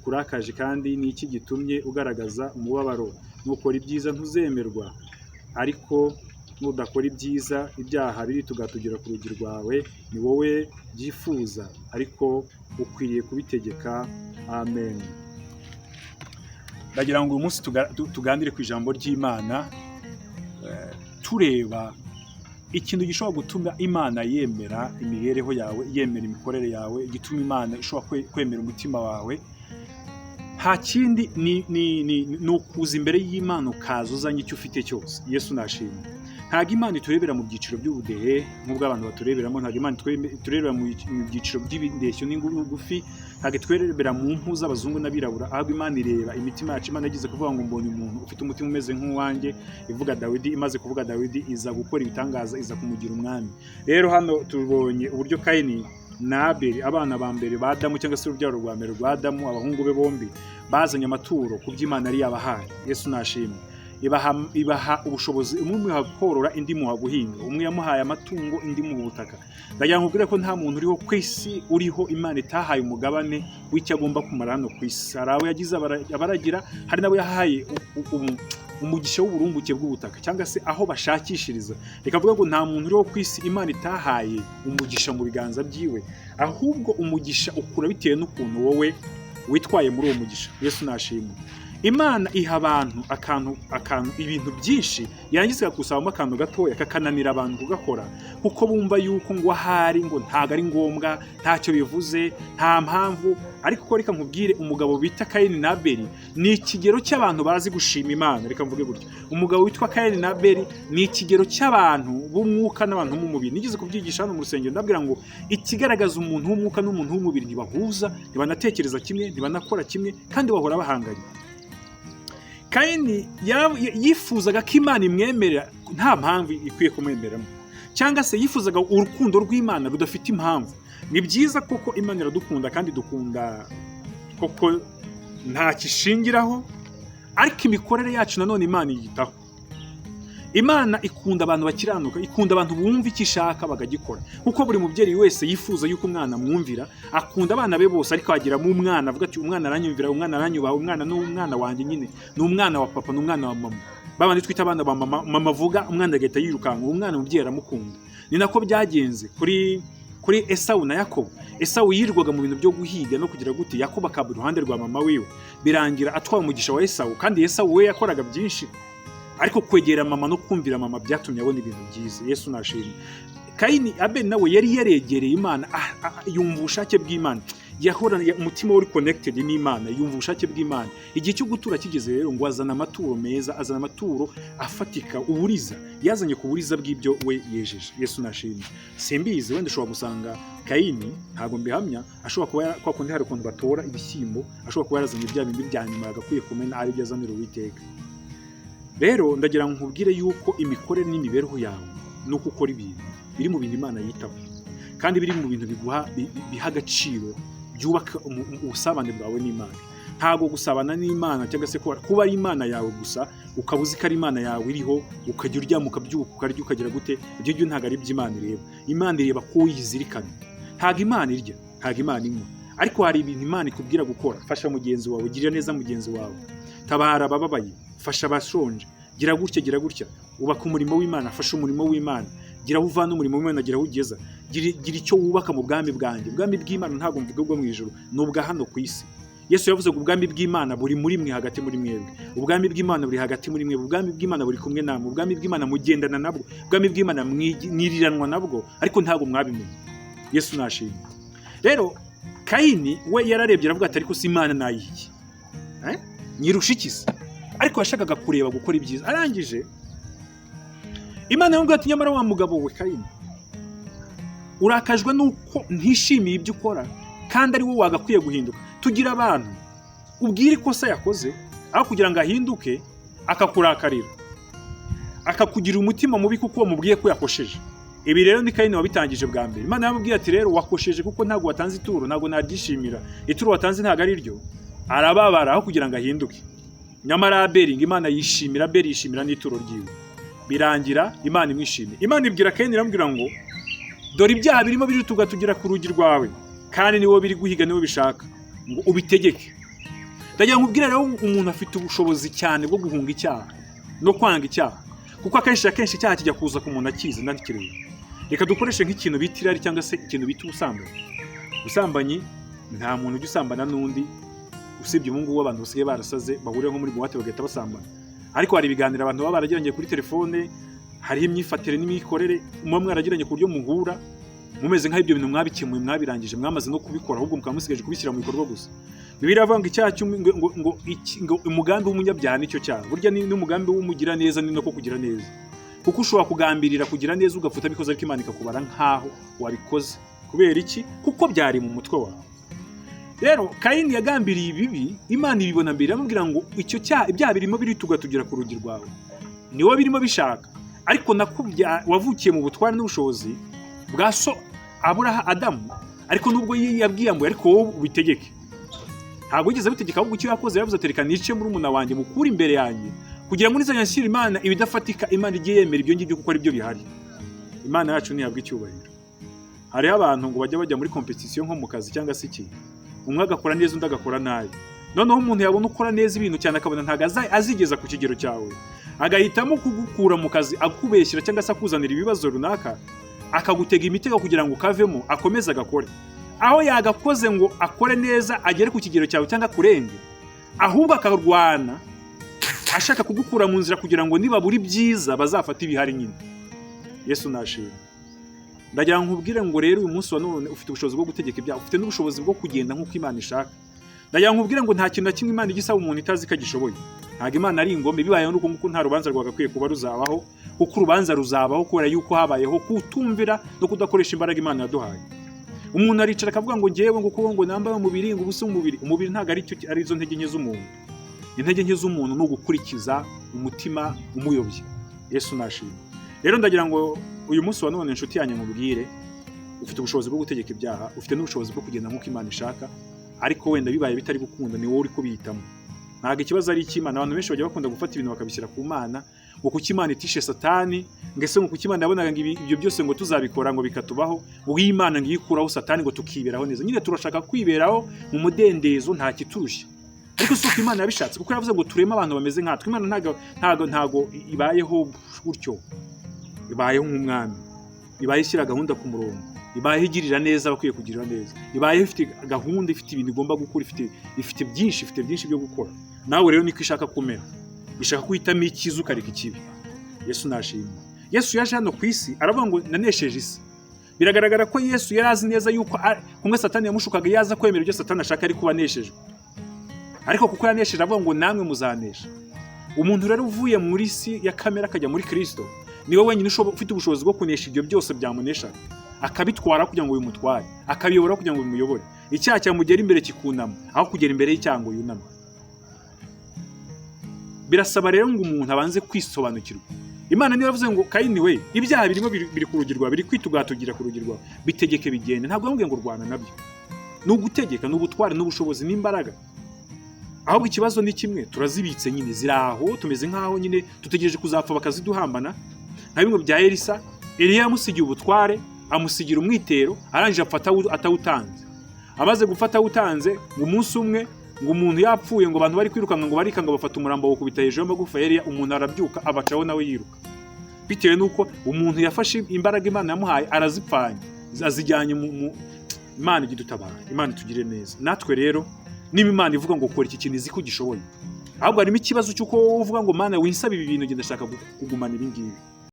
kikurakaje kandi ni iki gitumye ugaragaza umubabaro? Nukora ibyiza ntuzemerwa, ariko nudakora ibyiza ibyaha biri tugatugera ku rugi rwawe, ni wowe byifuza ariko ukwiriye kubitegeka. Amen. Ndagira ngo uyu munsi tuganire ku ijambo ry'Imana, tureba ikintu gishobora gutuma Imana yemera imibereho yawe, yemera imikorere yawe, igituma Imana ishobora kwemera umutima wawe. Nta kindi, ni ukuza imbere y'Imana ukaza uzanye icyo ufite cyose. Yesu nashimwe. Ntabwo Imana iturebera mu byiciro by'ubudehe nk'ubwo abantu batureberamo. Ntabwo Imana iturebera mu byiciro by'indeshyo n'ingufi. Ntabwo iturebera mu mpu z'abazungu n'abirabura, ahubwo Imana ireba imitima yacu. Imana yagize kuvuga ngo: "Mbonye umuntu ufite umutima umeze nk'uwanjye." Ivuga Dawidi, imaze kuvuga Dawidi iza gukora ibitangaza, iza kumugira umwami. Rero hano tubonye uburyo Kayini na Abeli, abana ba mbere ba Adamu cyangwa se urubyaro rwa mbere rwa Adamu, abahungu be bombi bazanye amaturo ku by'Imana yari yabahaye. Yesu nashimwe. Ibaha ubushobozi, umwe imuha korora, indi imuha guhinga. Umwe yamuhaye amatungo, indi imuha ubutaka. Ndagira ngo nkubwire ko nta muntu uriho ku isi uriho Imana itahaye umugabane w'icyo agomba kumara hano ku isi. Hari abo yagize abaragira, hari n'abo yahaye umugisha w'uburumbuke bw'ubutaka cyangwa se aho bashakishiriza. Reka mvuge ngo nta muntu uriho ku isi Imana itahaye umugisha mu biganza byiwe, ahubwo umugisha ukura bitewe n'ukuntu wowe witwaye muri uwo mugisha. Yesu nashimwe. Imana iha abantu akantu ibintu byinshi, yarangiza ikakusabamo akantu gatoya kakananira abantu kugakora, kuko bumva yuko ngo ahari ngo ntabwo ari ngombwa, ntacyo bivuze, nta mpamvu. Ariko reka nkubwire, umugabo bita Kayini na Abeli ni ikigero cy'abantu bazi gushima Imana. Reka mvuge gutyo: umugabo witwa Kayini na Abeli ni ikigero cy'abantu b'umwuka n'abantu b'umubiri. Nigeze kubyigisha hano mu rusengero, ndabwira ngo ikigaragaza umuntu w'umwuka n'umuntu w'umubiri, ntibahuza, ntibanatekereza kimwe, ntibanakora kimwe, kandi bahora bahanganye. Kayini yifuzaga ko Imana imwemerera nta mpamvu ikwiye kumwemeramo, cyangwa se yifuzaga urukundo rw'Imana rudafite impamvu. Ni byiza koko, Imana iradukunda kandi dukunda koko, nta kishingiraho, ariko imikorere yacu nanone Imana iyitaho. Imana ikunda abantu bakiranuka, ikunda abantu bumva icyo ishaka bakagikora, kuko buri mubyeyi wese yifuza yuko umwana amwumvira. Akunda abana be bose, ariko agiramo umwana avuga ati: "Umwana aranyumvira, umwana aranyubaha, umwana ni umwana wanjye nyine, ni umwana wa papa, ni umwana wa mama." Babandi twita abana ba mama, mama avuga umwana agahita yirukanka, uwo mwana umubyeyi aramukunda. Ni nako byagenze kuri Esawu na Yakobo. Esawu yirirwaga mu bintu byo guhiga no kugira gute, Yakobo akaba iruhande rwa mama wiwe. Birangira atwaye umugisha wa Esawu, kandi Esawu we yakoraga byinshi, ariko kwegera mama no kumvira mama byatumye abona ibintu byiza. Yesu nashimwe. Kayini, Abeli nawe yari yaregereye Imana, yumva ubushake bw'Imana, yahoranye umutima we uri connected n'Imana, yumva ubushake bw'Imana. Igihe cyo gutura kigeze rero, ngo azana amaturo meza, azana amaturo afatika, uburiza yazanye ku buriza bw'ibyo we yejeje. Yesu nashimwe. Simbizi, wenda ushobora gusanga Kayini, ntabwo mbihamya, ashobora kuba kwa kundi hari ukuntu batora ibishyimbo, ashobora kuba yarazanye bya bindi bya nyuma yagakwiye kumena, aribyo azanira Uwiteka. Rero ndagira ngo nkubwire yuko imikorere n'imibereho yawe nuko ukora ibintu biri mu bintu Imana yitaho, kandi biri mu bintu biguha biha agaciro, byubaka ubusabane bwawe n'Imana. Ntabwo gusabana n'Imana cyangwa se kuba ari Imana yawe gusa, ukaba uzi ko ari Imana yawe iriho, ukajya uryama, ukabyuka, ukarya, ukagira gute, ibyo ngibyo ntabwo ari ibyo Imana ireba. Imana ireba ko uyizirikana. Ntabwo Imana irya, ntabwo Imana inywa, ariko hari ibintu Imana ikubwira gukora: fasha mugenzi wawe, girira neza mugenzi wawe, tabara abababaye, fasha abashonje, gira gutya, gira gutya, ubaka umurimo w'Imana, fasha umurimo w'Imana, gira aho uvana umurimo w'Imana, gira aho ugeza, gira icyo wubaka mu bwami bwanjye. Ubwami bw'Imana ntabwo mvuga ubwo mu ijuru, ni ubwa hano ku isi. Yesu yavuze ngo ubwami bw'Imana buri muri mwe, hagati muri mwebwe. Ubwami bw'Imana buri hagati muri mwebwe. Ubwami bw'Imana buri kumwe namwe. Ubwami bw'Imana mugendana nabwo. Ubwami bw'Imana mwiriranwa nabwo, ariko ntabwo mwabimenye. Yesu nashimwe. Rero Kayini we yararebye aravuga ati: "Ariko si Imana nayihiye? Eh? Nyirusha iki se?" Ariko yashakaga kureba gukora ibyiza. Arangije Imana yamubwira ati: "Nyamara wa mugabo we Kayini, urakajwe nuko ntishimiye ibyo ukora, kandi ari wowe wagakwiye guhinduka." Tugira abantu ubwira ikosa yakoze, aho kugira ngo ahinduke akakurakarira, akakugira umutima mubi kuko wamubwiye ko yakosheje. Ibi rero ni Kayini wabitangije bwa mbere. Imana yamubwiye ati: "Rero wakosheje kuko ntabwo watanze ituro, ntabwo naryishimira, ituro watanze ntabwo ari ryo." Arababara aho kugira ngo ahinduke. Nyamara Abeli ngo Imana yishimira Abeli, yishimira n'ituro ryiwe. Birangira Imana imwishimiye. Imana ibwira Kayini, iramubwira ngo: "Dore ibyaha birimo biri tugera ku rugi rwawe, kandi niwo biri guhiga, niwo bishaka, ngo ubitegeke." Ndagira ngo ubwire rero, umuntu afite ubushobozi cyane bwo guhunga icyaha no kwanga icyaha, kuko akenshi akenshi icyaha kijya kuza ku muntu akizi ntakireba. Reka dukoreshe nk'ikintu bita irari cyangwa se ikintu bita ubusambanyi. Ubusambanyi, nta muntu ujya usambana n'undi, usibye ubu ngubu abantu basigaye barasaze, bahurira nko muri boîte bagahita basambana. Ariko hari ibiganiro abantu baba baragiranye kuri telefone, hariho imyifatire n'imikorere muba mwaragiranye ku buryo muhura mumeze nk'aho ibyo bintu mwabikemuye, mwabirangije, mwamaze no kubikora, ahubwo mukaba musigaje kubishyira mu bikorwa gusa. Bibiliya iravuga ngo icyaha cy'umu- ngo, ngo, ngo, iki- ngo umugambi w'umunyabyaha nicyo cyaha. Burya ni n'umugambi w'umugira neza ni nako kugira neza, kuko ushobora kugambirira kugira neza ugapfa utabikoze, ariko Imana ikakubara nk'aho wabikoze. Kubera iki? Kuko byari mu mutwe wawe. Rero Kayini yagambiriye ibibi, Imana ibibona mbere, iramubwira ngo icyo cyaha, ibyaha birimo biritugatugira ku rugi rwawe, ni wowe birimo bishaka, ariko nakubya wavukiye mu butware n'ubushobozi bwa so Aburaha Adamu, ariko nubwo yabwiyambuye, ariko wowe ubitegeke. Ntabwo wigeze abitegeka, ahubwo icyo yakoze yavuze ati: "Reka nice murumuna wanjye, mukure imbere yanjye, kugira ngo nizajya nshyira Imana ibidafatika, Imana ijye yemera ibyo ngibyo kuko ari byo bihari." Imana yacu ntihabwa icyubahiro. Hariho abantu ngo bajya muri compétition nko mu kazi cyangwa se iki, umwe agakora neza, undi agakora nabi. Noneho umuntu yabona ukora neza ibintu cyane, akabona ntabwo azigeza ku kigero cyawe, agahitamo kugukura mu kazi akubeshyira cyangwa se akuzanira ibibazo runaka, akagutega imitego kugira ngo ukavemo, akomeze agakore aho yagakoze ngo akore neza agere ku kigero cyawe cyangwa akurenge, ahubwo akarwana ashaka kugukura mu nzira kugira ngo nibabura ibyiza bazafate ibihari nyine. Yesu nashimwe. Ndagira ngo nkubwire ngo rero uyu munsi wa none ufite ubushobozi bwo gutegeka ibyaha, ufite n'ubushobozi bwo kugenda nk'uko Imana ishaka. Ndagira ngo nkubwire ngo nta kintu na kimwe Imana ijya isaba umuntu itazi ko agishoboye. Ntabwo Imana ari ingome. Bibayeho nuko nguko, nta rubanza rwagakwiye kuba ruzabaho, kuko urubanza ruzabaho kubera yuko habayeho kutumvira no kudakoresha imbaraga Imana yaduhaye. Umuntu aricara akavuga ngo ngewe ngo kuko ngo nambaye umubiri, ngo ubusa umubiri ntabwo ari cyo, ari izo ntege nke z'umuntu. Intege nke z'umuntu ni ugukurikiza umutima umuyobye. Yesu nashimwe. Rero ndagira ngo uyu munsi wa none, inshuti yanjye, mubwire: ufite ubushobozi bwo gutegeka ibyaha, ufite n'ubushobozi bwo kugenda nk'uko Imana ishaka. Ariko wenda bibaye bitari gukunda, ni wowe uri kubihitamo, ntabwo ikibazo ari icy'Imana. Abantu benshi bajya bakunda gufata ibintu bakabishyira ku Mana, ngo kuki Imana itishe Satani, ngo ese ngo kuki Imana yabonaga ngo ibyo byose ngo tuzabikora ngo bikatubaho, ngo iyi Imana ngo iyikuraho Satani ngo tukiberaho neza. Nyine turashaka kwiberaho mu mudendezo, nta kiturushya, ariko si uko Imana yabishatse, kuko yavuze ngo tureme abantu bameze nkatwe. Imana ntago ibayeho gutyo, ibayeho nk'umwami, ibaye ishyira gahunda ku murongo, ibayeho igirira neza abakwiye kugirira neza, ibayeho ifite gahunda, ifite ibintu igomba gukora, ifite byinshi byo gukora. Nawe rero niko ishaka kumera, ishaka guhitamo icyiza ukareka ikibi. Yesu nashimwe. Yesu yaje hano ku isi aravuga ngo nanesheje isi. Biragaragara ko Yesu yari azi neza yuko kumwe Satani yamushukaga, yaza kwemera ibyo Satani ashaka ari kuba aneshejwe, ariko kuko yanesheje avuga ngo namwe muzanesha. Umuntu rero uvuye muri si ya kamere akajya muri Kirisito niwe wenyine ufite ubushobozi bwo kunesha ibyo byose byamuneshaga, akabitwara kugira ngo bimutware, akabiyobora kugira ngo bimuyobore. Icyaha cyamugera imbere kikunama aho kugera imbere y'icyaha ngo yuname. Birasaba rero ngo umuntu abanze kwisobanukirwa. Imana niyo yavuze ngo: "Kayini we, ibyaha birimo biri ku rugi rwawe, biri kwitugatugira ku rugi rwawe, bitegeke bigende." Ntabwo yamubwiye ngo rwana nabyo. Ni ugutegeka, ni ubutware, ni ubushobozi, n'imbaraga. Ahubwo ikibazo ni kimwe: turazibitse nyine, ziri aho, tumeze nk'aho nyine dutegereje kuzapfa bakaziduhambana, nka bimwe bya Elisa. Eliya yamusigiye ubutware, amusigira umwitero, arangije apfa atawutanze. Amaze gufata awutanze, ngo umunsi umwe ngo umuntu yapfuye, ngo abantu bari kwirukanka, ngo barikanga, bafata umurambo bawukubita hejuru y'amagufa ya Eliya, umuntu arabyuka abacaho nawe yiruka, bitewe n'uko umuntu yafashe imbaraga Imana yamuhaye arazipfanye, azijyanye mu Imana. Ijya idutabara, Imana itugirire neza. Natwe rero niba Imana ivuga ngo kora iki kintu, izi ko ugishoboye. Ahubwo harimo ikibazo cy'uko wowe uvuga ngo: "Mana, winsaba ibi bintu, ngenda ndashaka kugumana ibi ngibi."